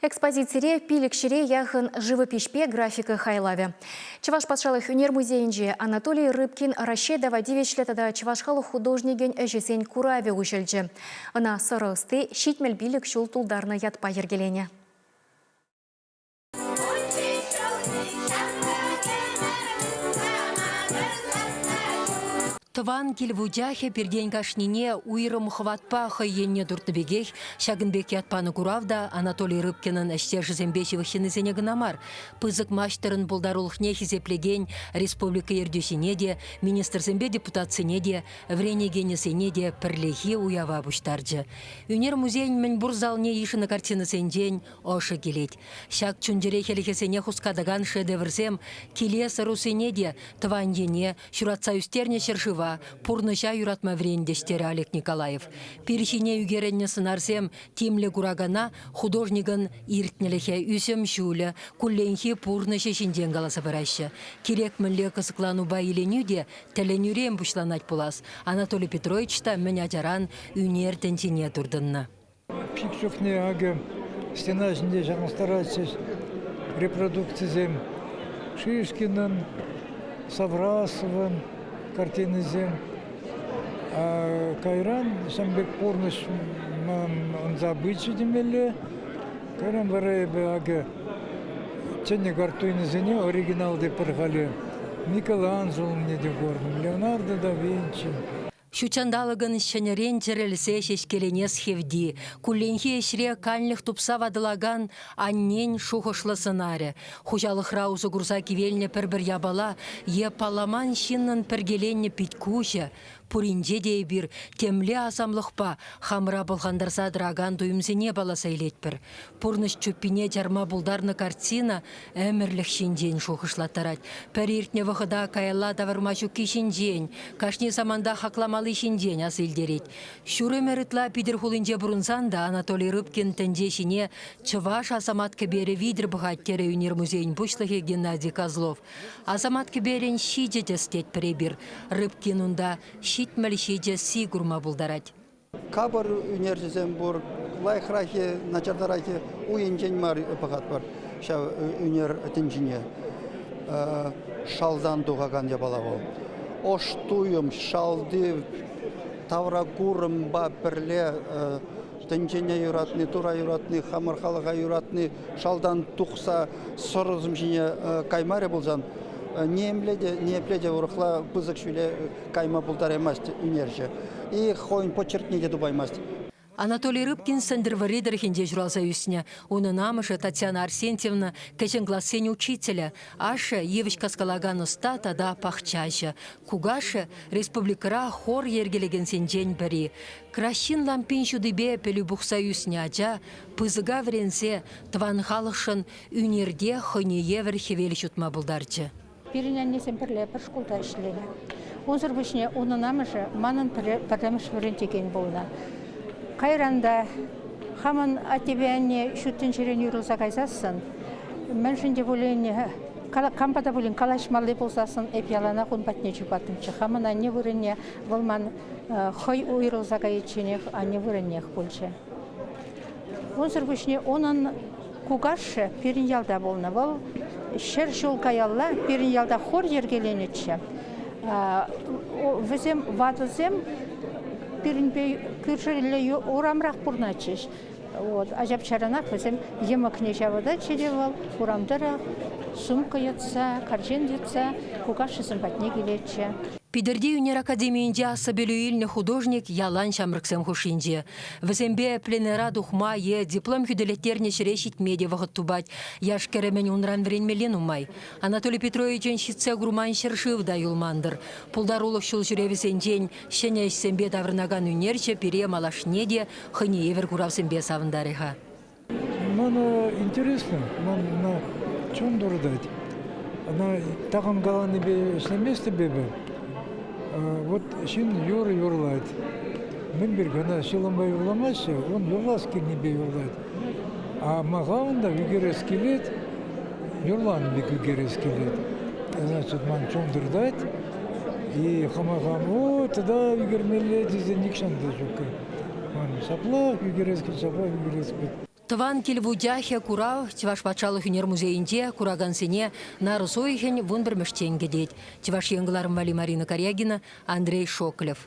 Экспозицире пилӗкҫӗре яхӑн живопиҫпе графика хайлавӗ. Чӑваш патшалӑх ӳнер музейӗнче Анатолий Рыбкин Раҫҫей тава тивӗҫлӗ тата чӑваш халӑх художникӗн ӗҫӗсен куравӗ уҫӑлчӗ. Ӑна сӑрӑ ӑсти 75 ҫул тултарнӑ ятпа йӗркеленӗ. Тӑван кил вучахӗ пиртен кашнине уйрӑм хӑватпа хӑй енне туртнӑ пекех ҫакӑн пек ят панӑ курав та Анатолий Рыбкинӑн ӗҫтешӗсемпе ҫывӑх ҫыннисене кӑна мар, пысӑк маҫтӑрӑн пултарулӑхне хисеплекен республика ертӳҫине те, министрсемпе депутатсене те, вӗренекенӗсене те пӗрлехи уява пуҫтарчӗ. Ӳнер музейӗн мӗнпур залне йышӑннӑ картинӑсенчен ӑшӑ килет. Ҫак чун-чӗре хӗлӗхӗсене хускатакан шедеврсем килес ӑрусене те тӑван ене, ҫуратса ӳстернӗ ҫӗршыва, пурнӑҫа юратма вӗрентӗҫ, терӗ Олег Николаев. Пир ҫине ӳкерӗннӗ сӑнарсем тимлӗ куракана художникӑн иртнӗлӗхӗ, ӳсӗм ҫулӗ, кулленхи пурнӑҫӗ ҫинчен каласа параҫҫӗ. Кирек мӗнле кӑсӑкланупа иленӳ те тӗлӗнӳрен пуҫланать пулас. Анатолий Петрович та мӗн ачаран ӳнер тӗнчине туртӑннӑ. Пик чухне акӑ стена ҫинче ҫакӑнтаратчӗҫ репродукцисем. Шишкинӑн, Саврасовӑн картинисем. Кайран ҫавӑн пек пурнӑҫ ман ӑнса пычӗ темелле. Кайран вара эпӗ акӑ чӗннӗ картинӑсене оригиналти пӗр халӗ Микеланджелонне те куртӑм, Леонардо да Винчи. Ҫутҫанталӑкӑн ҫӗнӗрен чӗрӗлсе ҫеҫкеленес хевти, кулленхи ӗҫре канлӗх тупса ватӑлакан аннен шухӑшлӑ сӑнарӗ, хуҫалӑхра усӑ курса кивелнӗ пӗр-пӗр япала е палламан ҫыннӑн пӗркеленнӗ пит-куҫӗ, пуринче те эпир темле асамлӑхпа хамӑра пӑлхантарса тӑракан туйӑмсене палласа илетпӗр. Пурнӑҫ чуппине чарма пултарнӑ картина ӗмӗрлӗх ҫинчен шухӑшлаттарать. Пӗр иртнӗ вӑхӑта каялла тавӑрма ҫукки ҫинчен, кашни саманта хакламалли ҫинчен аса илтерет. Ҫур ӗмӗр ытла Питӗр хулинче пурӑнсан та Анатолий Рыбкин тӗнче ҫине чӑваш асамат кӗперӗ витӗр пӑхать, терӗ ӳнер музейӗн пуҫлӑхӗ Геннадий Козлов. Асамат кӗперӗн ҫичӗ тӗс тетпӗр эпир. Рыбкин унта 77 си курма пултарать. Капӑр ӳнерҫӗсем пур, лайӑхраххи, начартараххи у енчен мар пӑхатпӑр ҫав ӳнер тӗнчине. Шалтан тухакан япала вӑл. Ӑш туйӑм, шалти тавракурӑмпа пӗрле тӗнчене юратни, Тура юратни, хамӑр халӑха юратни шалтан тухса сӑрӑсем ҫине каймарӗ пулсан ниепле те, ниепле те урӑхла пысӑк ҫӳле кайма пултараймасть ӳнерҫӗ. И хӑйӗн почеркне те тупаймасть. Анатолий Рыбкин Сӗнтӗрвӑрри тӑрӑхӗнче ҫуралса ӳснӗ. Унӑн амӑшӗ Татьяна Арсентьевна кӗҫӗн классен учителӗ, ашшӗ йывӑҫ каскалакан ӑста тата пахчаҫӑ. Кукашшӗ республикӑра хор йӗркелекенсенчен пӗри. Краҫҫын лампин ҫутипе пӗлӳ пухса ӳснӗ ача пысӑка вӗренсе тӑван халӑхшӑн ӳнерте хӑйне евӗр хӗвел ҫутма пултарчӗ. Пирӗн аннесем пӗрле пӗр шкулта ӗҫленӗ. Унсӑр пуҫне унӑн амӑшӗ манӑн пӗрремӗш вӗрентекен пулнӑ. Кайран та хамӑн аттепе анне ҫут тӗнчерен уйрӑлса кайсассӑн, мӗншӗн те пулин кампа та пулин калаҫмалли пулсассӑн эп яланах ун патне чупаттӑмччӗ. Хамӑн анне вырӑнне вӑл ман хӑй уйрӑлса кайичченех анне вырӑннех пулчӗ. Унсӑр пуҫне унӑн кукашшӗ пирӗн ялта пулнӑ. Вӑл ҫӗр ҫул каялла пирӗн ялта хор йӗркеленӗччӗ. Вӗсем ватӑсем пирӗнпе кӳршӗллӗ урамрах пурӑнатчӗҫ. Вот. Ачапчаранах вӗсем йӑмӑкне ҫавӑтатчӗ те вӑл урам тӑрӑх сумка йӑтса, карҫын йӑтса кукашшӗсем патне килетчӗ. Питӗрти ӳнер академийӗнче аслӑ пӗлӳ илнӗ художник ялан ҫамрӑксем хушшинче. Вӗсемпе пленэра тухма е диплом хӳтӗлеттернӗ ҫӗре ҫитме те вӑхӑт тупать. Яш-кӗрӗмӗн унран вӗренмелли нумай. Анатолий Петровичӑн ҫитсе курман ҫӗршыв та юлман-тӑр. Пултарулӑх ҫул ҫӳревӗсенчен ҫӗнӗ ӗҫсемпе таврӑнакан ӳнерҫӗ пире малашне те хӑйне евӗр куравсемпе савӑнтарӗ-ха. Мана интересно, мана чун туртать. Ӑна такам каланипе ӗҫлеместӗп эпӗ. Вот ҫын юрӑ юрлать. Мӗн пирки ӑна ҫулӑмпа юрламаҫҫӗ, он юрлас килнипе юрлать. А махалӑн та ӳкерес килет, юрланӑ пек ӳкерес килет. Значит, ман чун туртать. И хама-хам, о, тата ӳкермелле тесе нихҫан та ҫук. Ман ҫаплах ӳкерес килет, ҫаплах ӳкерес килет. Тӑван кил вучахӗ курав Чӑваш патшалӑх ӳнер музейӗнче куракансене нарӑс уйӑхӗн 11-мӗшчен кӗтет. Чӑваш Ен кӑларӑм валли Марина Карягина, Андрей Шоклев.